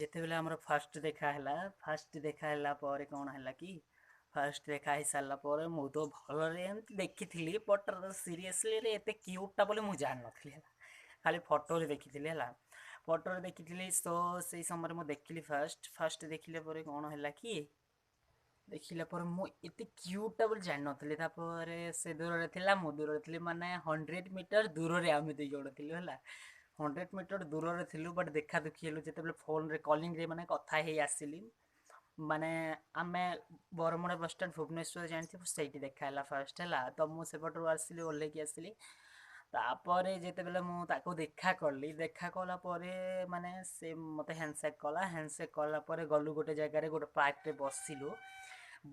ଯେତେବେଳେ ଆମର ଫାଷ୍ଟ ଦେଖା ହେଲା, ଫାଷ୍ଟ ଦେଖା ହେଲା ପରେ କ'ଣ ହେଲା କି, ଫାଷ୍ଟ ଦେଖା ହେଇସାରିଲା ପରେ ମୁଁ ତ ଭଲରେ ଏମିତି ଦେଖିଥିଲି, ବଟ୍ ସିରିୟସଲି ଏତେ କ୍ୟୁଟ୍ଟା ବୋଲି ମୁଁ ଜାଣିନଥିଲି ହେଲା। ଖାଲି ଫଟୋରେ ଦେଖିଥିଲି ହେଲା, ଫଟୋରେ ଦେଖିଥିଲି। ସୋ ସେଇ ସମୟରେ ମୁଁ ଦେଖିଲି ଫାଷ୍ଟ ଫାଷ୍ଟ ଦେଖିଲା ପରେ କ'ଣ ହେଲା କି, ଦେଖିଲା ପରେ ମୁଁ ଏତେ କ୍ୟୁଟ୍ଟା ବୋଲି ଜାଣିନଥିଲି। ତାପରେ ସେ ଦୂରରେ ଥିଲା, ମୁଁ ଦୂରରେ ଥିଲି, ମାନେ 100 ମିଟର ଦୂରରେ ଆମେ ଦୁଇ ଜଣ ଥିଲୁ ହେଲା। 100 ମିଟର ଦୂରରେ ଥିଲୁ, ବଟ୍ ଦେଖା ଦୁଖି ହେଲୁ ଯେତେବେଳେ ଫୋନ୍ରେ କଲିଂରେ ମାନେ କଥା ହେଇ ଆସିଲି। ମାନେ ଆମେ ବରମୁଣ୍ଡା ବସଷ୍ଟାଣ୍ଡ, ଭୁବନେଶ୍ୱର ଜାଣିଥିବୁ, ସେଇଠି ଦେଖା ହେଲା ଫାଷ୍ଟ ହେଲା। ତ ମୁଁ ସେପଟରୁ ଆସିଲି, ଓହ୍ଲେଇକି ଆସିଲି। ତାପରେ ଯେତେବେଳେ ମୁଁ ତାକୁ ଦେଖା କଲି, ଦେଖା କଲା ପରେ ମାନେ ସେ ମୋତେ ହ୍ୟାଣ୍ଡସେକ୍ କଲା। ହ୍ୟାଣ୍ଡସେକ୍ କଲା ପରେ ଗଲୁ ଗୋଟେ ଜାଗାରେ, ଗୋଟେ ପାର୍କରେ ବସିଲୁ।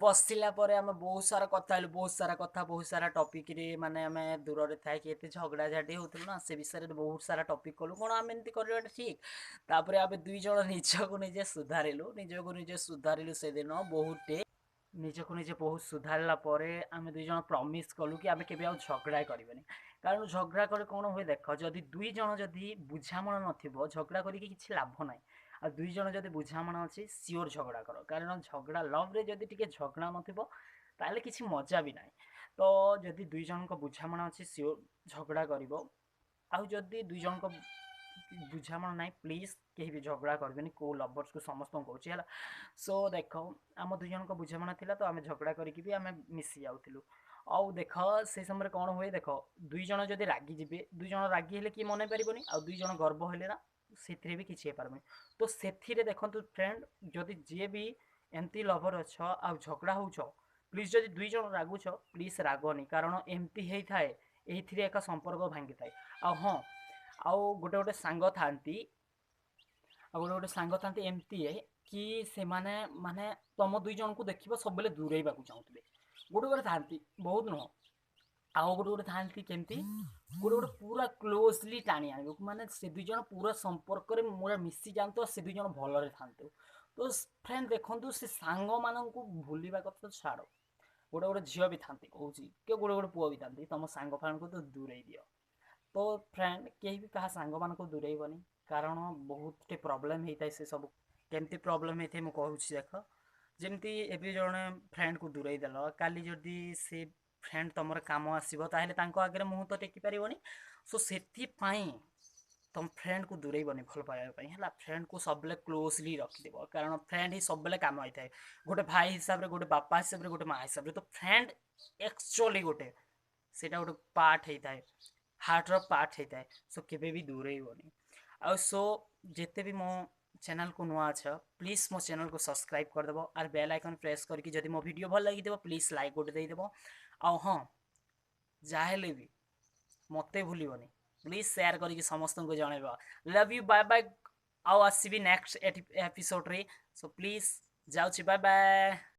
ବସିଲା ପରେ ଆମେ ବହୁତ ସାରା କଥା ହେଲୁ, ବହୁତ ସାରା କଥା, ବହୁତ ସାରା ଟପିକ୍ରେ। ମାନେ ଆମେ ଦୂରରେ ଥାଇକି ଏତେ ଝଗଡ଼ାଝାଟି ହେଉଥିଲୁ ନା, ସେ ବିଷୟରେ ବହୁତ ସାରା ଟପିକ୍ କଲୁ, କ'ଣ ଆମେ ଏମିତି କରିବାଟା ଠିକ୍। ତାପରେ ଆମେ ଦୁଇ ଜଣ ନିଜକୁ ନିଜେ ସୁଧାରିଲୁ, ନିଜକୁ ନିଜେ ସୁଧାରିଲୁ। ସେଦିନ ବହୁତଟେ ନିଜକୁ ନିଜେ ବହୁତ ସୁଧାରିଲା ପରେ ଆମେ ଦୁଇ ଜଣ ପ୍ରମିସ୍ କଲୁ କି ଆମେ କେବେ ଆଉ ଝଗଡ଼ା କରିବାନି। କାରଣ ଝଗଡ଼ା କଲେ କ'ଣ ହୁଏ ଦେଖ, ଯଦି ଦୁଇ ଜଣ ଯଦି ବୁଝାମଣା ନଥିବ, ଝଗଡ଼ା କରିକି କିଛି ଲାଭ ନାହିଁ। ଆଉ ଦୁଇ ଜଣ ଯଦି ବୁଝାମଣା ଅଛି, ସିଓର ଝଗଡ଼ା କର। କାରଣ ଝଗଡ଼ା, ଲଭ୍ରେ ଯଦି ଟିକେ ଝଗଡ଼ା ନଥିବ, ତାହେଲେ କିଛି ମଜା ବି ନାହିଁ। ତ ଯଦି ଦୁଇ ଜଣଙ୍କ ବୁଝାମଣା ଅଛି, ସିଓର ଝଗଡ଼ା କରିବ। ଆଉ ଯଦି ଦୁଇ ଜଣଙ୍କ ବୁଝାମଣା ନାହିଁ, ପ୍ଲିଜ୍ କେହି ବି ଝଗଡ଼ା କରିବେନି। କେଉଁ ଲଭର୍ସକୁ, ସମସ୍ତଙ୍କୁ କହୁଛି ହେଲା। ସୋ ଦେଖ, ଆମ ଦୁଇ ଜଣଙ୍କ ବୁଝାମଣା ଥିଲା, ତ ଆମେ ଝଗଡ଼ା କରିକି ବି ଆମେ ମିଶି ଯାଉଥିଲୁ। ଆଉ ଦେଖ, ସେଇ ସମୟରେ କ'ଣ ହୁଏ ଦେଖ, ଦୁଇ ଜଣ ଯଦି ରାଗିଯିବେ, ଦୁଇ ଜଣ ରାଗି ହେଲେ କିଏ ମନେଇ ପାରିବନି। ଆଉ ଦୁଇ ଜଣ ଗର୍ବ ହେଲେ ନା, ସେଥିରେ ବି କିଛି ହେଇପାରିବନି। ତ ସେଥିରେ ଦେଖନ୍ତୁ ଫ୍ରେଣ୍ଡ, ଯଦି ଯିଏ ବି ଏମିତି ଲଭର ଅଛ ଆଉ ଝଗଡ଼ା ହେଉଛ, ପ୍ଲିଜ୍, ଯଦି ଦୁଇ ଜଣ ରାଗୁଛ, ପ୍ଲିଜ୍ ରାଗନି। କାରଣ ଏମିତି ହେଇଥାଏ, ଏଇଥିରେ ଏକା ସମ୍ପର୍କ ଭାଙ୍ଗିଥାଏ। ଆଉ ହଁ, ଆଉ ଗୋଟେ ଗୋଟେ ସାଙ୍ଗ ଥାଆନ୍ତି, ଆଉ ଗୋଟେ ଗୋଟେ ସାଙ୍ଗ ଥାନ୍ତି ଏମିତି କି ସେମାନେ ମାନେ ତମ ଦୁଇ ଜଣଙ୍କୁ ଦେଖିବ ସବୁବେଳେ ଦୂରେଇବାକୁ ଚାହୁଁଥିବେ। ଗୋଟେ ଗୋଟେ ଥାଆନ୍ତି, ବହୁତ ନୁହଁ। ଆଉ ଗୋଟେ ଗୋଟେ ଥାଆନ୍ତି କେମିତି, ଗୋଟେ ଗୋଟେ ପୁରା କ୍ଲୋଜଲି ଟାଣି ଆଣିବ, ମାନେ ସେ ଦୁଇ ଜଣ ପୁରା ସମ୍ପର୍କରେ ପୁରା ମିଶି ଯାଆନ୍ତୁ ଆଉ ସେ ଦୁଇ ଜଣ ଭଲରେ ଥାଆନ୍ତୁ। ତ ଫ୍ରେଣ୍ଡ ଦେଖନ୍ତୁ, ସେ ସାଙ୍ଗମାନଙ୍କୁ ଭୁଲିବା କଥା ତ ଛାଡ଼। ଗୋଟେ ଗୋଟେ ଝିଅ ବି ଥାନ୍ତି କହୁଛି କି ଗୋଟେ ଗୋଟେ ପୁଅ ବି ଥାନ୍ତି, ତମ ସାଙ୍ଗ ଫାଙ୍ଗକୁ ତ ଦୂରେଇ ଦିଅ। ତ ଫ୍ରେଣ୍ଡ, କେହି ବି କାହା ସାଙ୍ଗମାନଙ୍କୁ ଦୂରେଇବନି, କାରଣ ବହୁତଟେ ପ୍ରୋବ୍ଲେମ୍ ହେଇଥାଏ। ସେ ସବୁ କେମିତି ପ୍ରୋବ୍ଲେମ୍ ହେଇଥାଏ ମୁଁ କହୁଛି ଦେଖ। ଯେମିତି ଏବେ ଜଣେ ଫ୍ରେଣ୍ଡକୁ ଦୂରେଇ ଦେଲ, କାଲି ଯଦି ସେ ଫ୍ରେଣ୍ଡ ତୁମର କାମ ଆସିବ, ତାହେଲେ ତାଙ୍କ ଆଗରେ ମୁହଁ ତ ଟେକି ପାରିବନି। ସୋ ସେଥିପାଇଁ ତମ ଫ୍ରେଣ୍ଡକୁ ଦୂରେଇବନି ଭଲ ପାଇବା ପାଇଁ ହେଲା। ଫ୍ରେଣ୍ଡକୁ ସବୁବେଳେ କ୍ଲୋଜଲି ରଖିଦେବ, କାରଣ ଫ୍ରେଣ୍ଡ ହିଁ ସବୁବେଳେ କାମ ହେଇଥାଏ, ଗୋଟେ ଭାଇ ହିସାବରେ, ଗୋଟେ ବାପା ହିସାବରେ, ଗୋଟେ ମା ହିସାବରେ। ତ ଫ୍ରେଣ୍ଡ ଆକ୍ଚୁଆଲି ଗୋଟେ ସେଇଟା ଗୋଟେ ପାର୍ଟ ହେଇଥାଏ, ହାର୍ଟର ପାର୍ଟ ହେଇଥାଏ। ସୋ କେବେ ବି ଦୂରେଇବନି। ଆଉ ସୋ ଯେତେ ବି ମୋ ଚ୍ୟାନେଲକୁ ନୂଆ ଅଛ, ପ୍ଲିଜ୍ ମୋ ଚ୍ୟାନେଲକୁ ସବସ୍କ୍ରାଇବ୍ କରିଦେବ ଆର୍ ବେଲ୍ ଆଇକନ୍ ପ୍ରେସ୍ କରିକି, ଯଦି ମୋ ଭିଡ଼ିଓ ଭଲ ଲାଗିଥିବ, ପ୍ଲିଜ୍ ଲାଇକ୍ ଗୋଟେ ଦେଇଦେବ। ଆଉ ହଁ, ଯାହା ହେଲେ ବି ମୋତେ ଭୁଲିବନି, ପ୍ଲିଜ୍ ସେୟାର କରିକି ସମସ୍ତଙ୍କୁ ଜଣେଇବ। Love you, bye bye. ଆଉ ଆସିବି ନେକ୍ସଟ ଏପିସୋଡ଼ରେ। ସୋ ପ୍ଲିଜ୍, ଯାଉଛି, ବାଏ ବାଏ।